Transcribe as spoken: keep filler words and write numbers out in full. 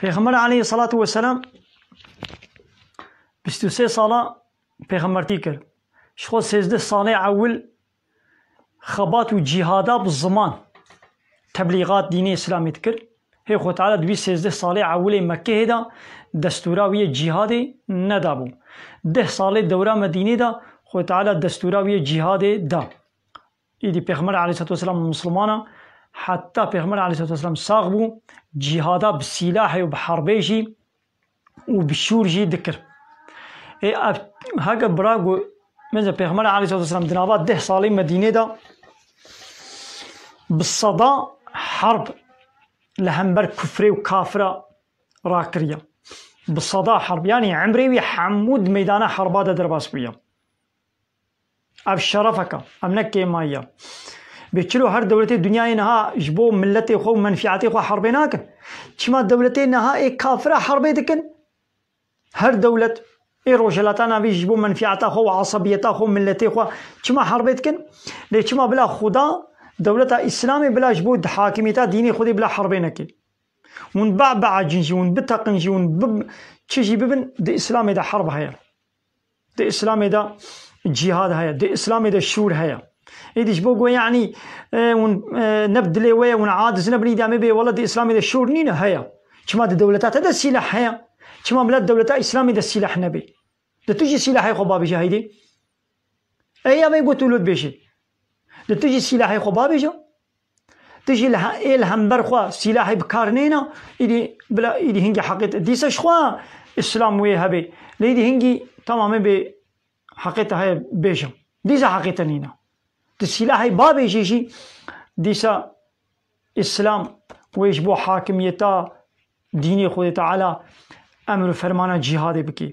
Pêxember aleyhissalatu vesselam bîst û sê sala pêxembertî kir. Ji xwe sêzdeh salê ewil xebat û cîhada bi ziman teblîxat dînê Îslamê dikir. Hê Xwe Teala di wî sêzdeh salê ewilê Mekkehê de destûra wî yê cîhadê nedabû. Deh salê dewra Medînê de Xwe Teala destûra wî yê cîhadê da. Îdî Pêxember aleyhissalatu vesselam Mislimana, heta Pêxember aleyhissalatu vesselam sax bû, cîhada bi sîlahê û bi herbê jî û bi şûr jî dikir. Ê ev heke bira ku, mesela Pêxember aleyhissalatu vesselam di nava deh salê Medînê de bi seda herb li hember kufrê û kafira rakiriye. Bi seda herb, yanî emrê wî hemû di meydana herba de derbas bûye. Ev şerefeke, ev ne kêmayî ye. Bê çilo her dewletê dinyayê niha ji bo miletê xwe û menfîetê xwe herbê nakin? Çima dewletê niha ê kafira herbê dikin? Her dewlet ê Rojhilata Navî ji bo menfîeta xwe û esebiyeta xwe û miletê xwe çima herbê dikin? Lê çima bila Xuda dewleta Îslamê bila ji bo hakimiyeta dînê Xwedê bila herbê neke? Hûn ba biacin jî, hûn biteqin jî, hûn bi çi jî bibin, di Îslamê de herb heye. Di Îslamê de cîhad heye. Di Îslamê de şûr heye. Êdî ji bo ku, yanî, e, hûn, e, ne bi dilê we ye, hûn aciz nebin, îdî em ê bê wele di Îslamê de şûr nîne, heye. Çima di dewleta te de sîleh heye? Çima bila dewleta Îslamê de sîleh nebe? Di tu jî sîlehê xwe babêje heydî. Ey ya vê got û lut bêje. Di tu jî sîlehê xwe babêje. Tu jî li he-, ê li hember xwe sîlahê bi kar nêna, îdî bila, îdî hingî heqê te. Dîsa ji xwe Îslam wê hebe. Lê îdî hingî tamamê bê heqê te heye bêje. Dîsa heqê te nîna. Tu sîlahê babêjî jî dîsa Îslam wê ji bo hakimiyeta dînê Xwedê Teala emr û fermana cîhadê bikî.